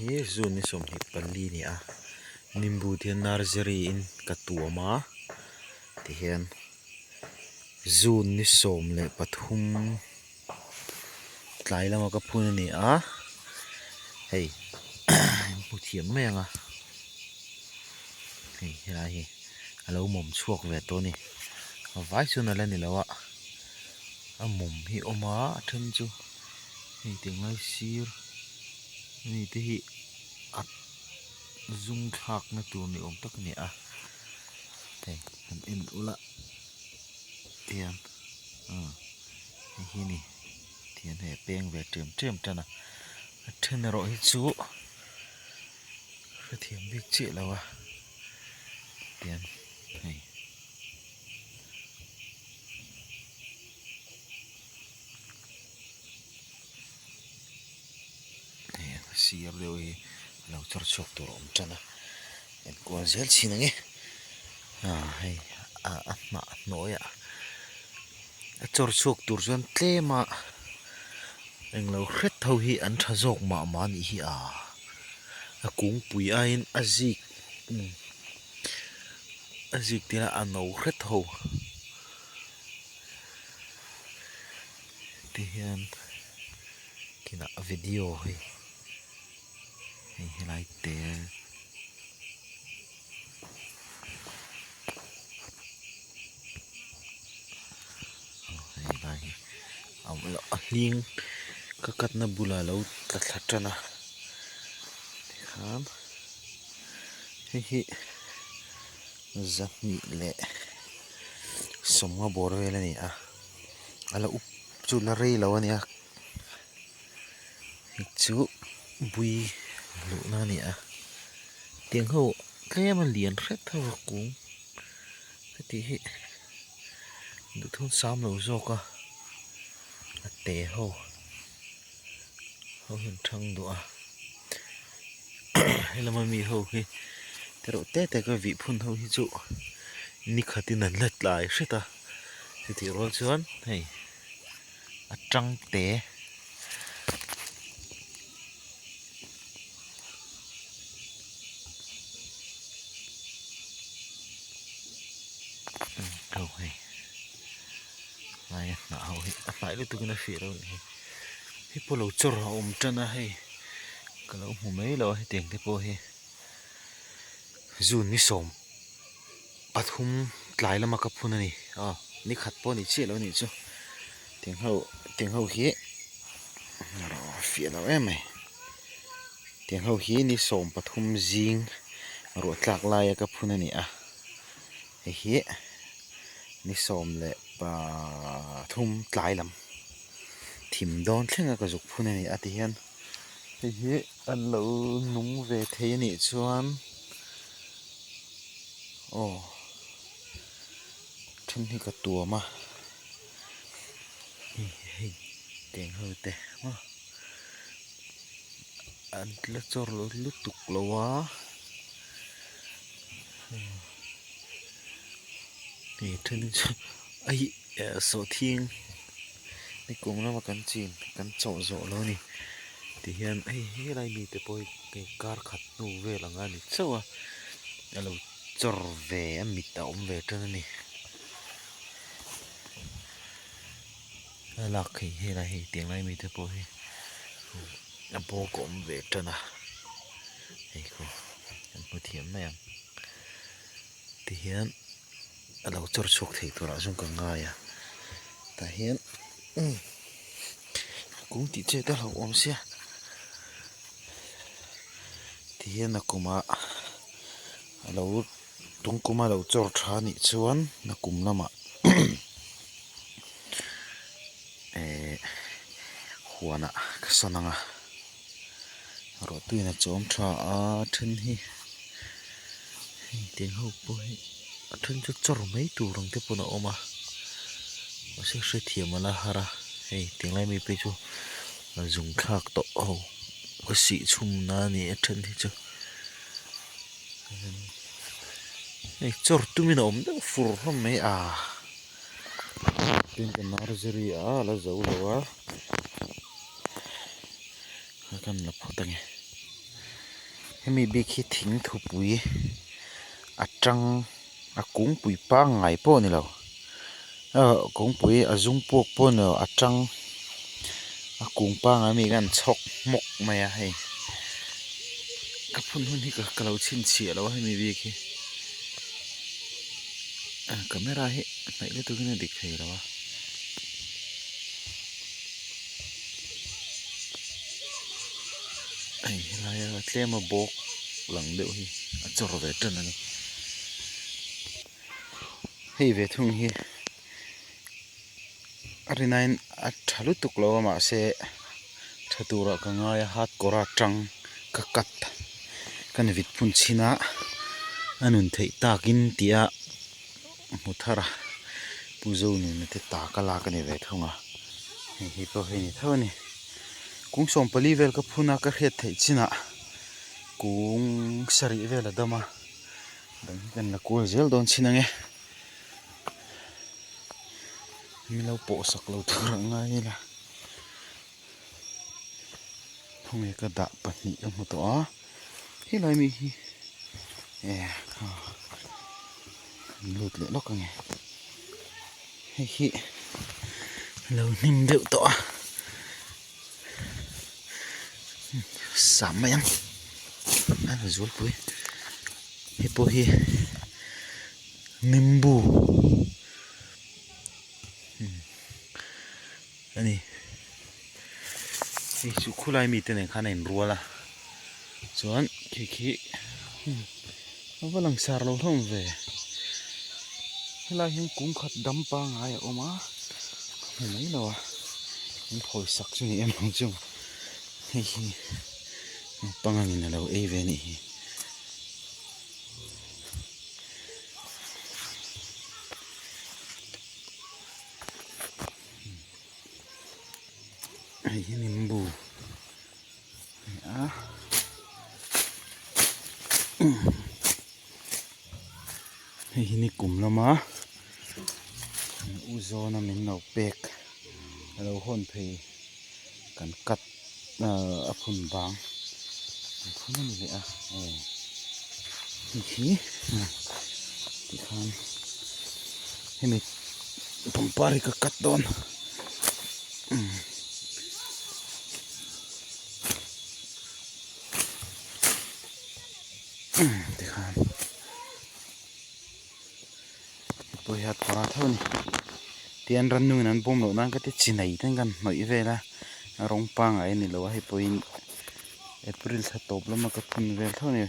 hi June ni 24 a ni a nimbu te hian nursery in ka tuam a tihian June ni 13 tlai lama ka phun a ni a hei hmu thiam mai ang a hei helai hi a lo mawm chhuak ve tawh a ni a vai chuan a la ni lo a a mawm hi a awm a a then chu hei tinglai sir mi te hi a zum thlak na tur ni awm tak a ni a hei han en ula tiang ah hei hi a ni tiang hei a peng ve ṭem ṭem tan a a then erawh hi chu hrethiam bik chiah lo a tiang hei. Hei a sir deuh hi a lo chawr chhuak tur a awm tan a enkual zel chhin ang e ah hei a a hnah hnuaiah a chawr chhuak tur chuan tlem a englo hret ho hi an tha zawk mah mah a nih hi a a kungpui aiin a zik a zik tir a a no hret ho. Ti hian kinah video hi hei helai te hei lai hi a hling ka cut na bulah alo tla thla tan a tikhan hei hi zahnih leh sawmnga bawr vel a ni a a la up chu la rei lo a nia hei chu bui luhna a ni a tiang ho tlem a lian hret ho a kung heti hi duhthawng sam lo zawk a a te ho ho hian thang duh a helama mi ho hi tereuh te te ka vih phun ho hi chu ni khatin an la tlai hret a chutih rual chuan hei a tang te ho hei lai a hnah ho hi a hnai lutuk in a fiah lo a nih hi hei pawh lo chawr a awm tan a hei ka lo hmu mai lo a hetiang te pawh hi June ni 13 tlai lama ka phun a ni aw ni khat pawh a ni chiah lo a nih chu tiang ho tiang ho hi fiah lo em mai tiang ho hi ni 13 zing ruah tlak laia ka phun a ni a hei hi ni 13 tlai lam thim dawn thlenga ka zuk phun a ni a ti hian hei hi an lo nung ve thei a nih chuan aw then hi ka tuam a hei hei teng ho te maw an la chawr lutuk lo a hei then hi chu aih sawhthing nikum lama kan chin kan chawh zawh lo a ni tihian hei helai mite pawh hi hei kar khat hnu vel ang a ni chauh a a lo chawr ve a mit a awm ve tan a ni a lak hei helai hei tiang lai mite pawh hi a bawk a awm ve tan a hei khu kan hmu thiam mai ang tihian. a lo chawr chhuak thei turah chuan ka ngai a tah hian umm kung tih chet a hlauhawm sia ti hian a kumah a lo tung kuma lo chawr tha anih chuan a kum lamah ehh huanah ka sawn ang a ruahtuiin a chawm tha a then hi hei tiang ho pawh hi a then chu chawr mai tur ang te pawn a awm a mahse hrethiam a la har a hei tiang lai mi phei chu a zung thlak tawh ho ka sih chhum na a ni a then hi chu hei chawr tumin a awm deuh fur hlawm mai a tin ka nursery a la zo lo a. Kan la phawt ange. Hemi bik hi thing thupui a tang a kungpui pangngai pawh a ni lo ah kungpui a zum puak pawh a ni lo a tang a kung pangngai ami khan an chhawk hmawk mai a hei ka phun hun hi ka lo chhinchhiah lo a hemi bik hi camera hi hnaih lutuk in a dik thei lo a. Hei helaia tlema bawk lang deuh hi a chawr ve tan a ni. Hei ve thung hi a rinain a tha lutuk lo a mahse tha turah ka ngai a hat kawr a tang ka cut ka ni vit phun chhin a a nun theih takin tia hmu thar a Pu Zonuna te ta ka lak a ni ve thung a hei hi pawh hei ni tho a ni kung 14 vel ka phun a ka hriat theih chinah kung sarih vel a dam a dang hi kan la kual zel dawn chin ang e min lo pawh sak lo tur ang ngai ila khawnge ka dah pahnih ka hmu tawh a helai mi hi e kha an lut leh lawk ange hei hi lo hnim deuh tawh a sam mai ang a zualpui hei pawh hi nimbu a ni hei chu khulai mite nen khan a inrual a chuan khi khi a va lang sar lo hlawm ve helai hian kung khat dam pangngai a awm a ka hmu mai lo a in phawi sak chu ni em ang chu hei hi naupang angin a lo ei ve a nih hi. Hei hi nimbu a ni a hei hi nikum lama u zawna min lo pek a lo hawn phei kan cut ahh a phun bang an phun a ni leh a aw hei hi tikhan hemi pangpar hi ka cut dawn tikhan pawh hi a kawr a tho a ni tihian rannungin an bawm loh nan ka ti chi nei ten kan hnawih vel a a rawng pangngai a ni lo a hei pawhin april thla tawp lama ka phun vel tho a ni.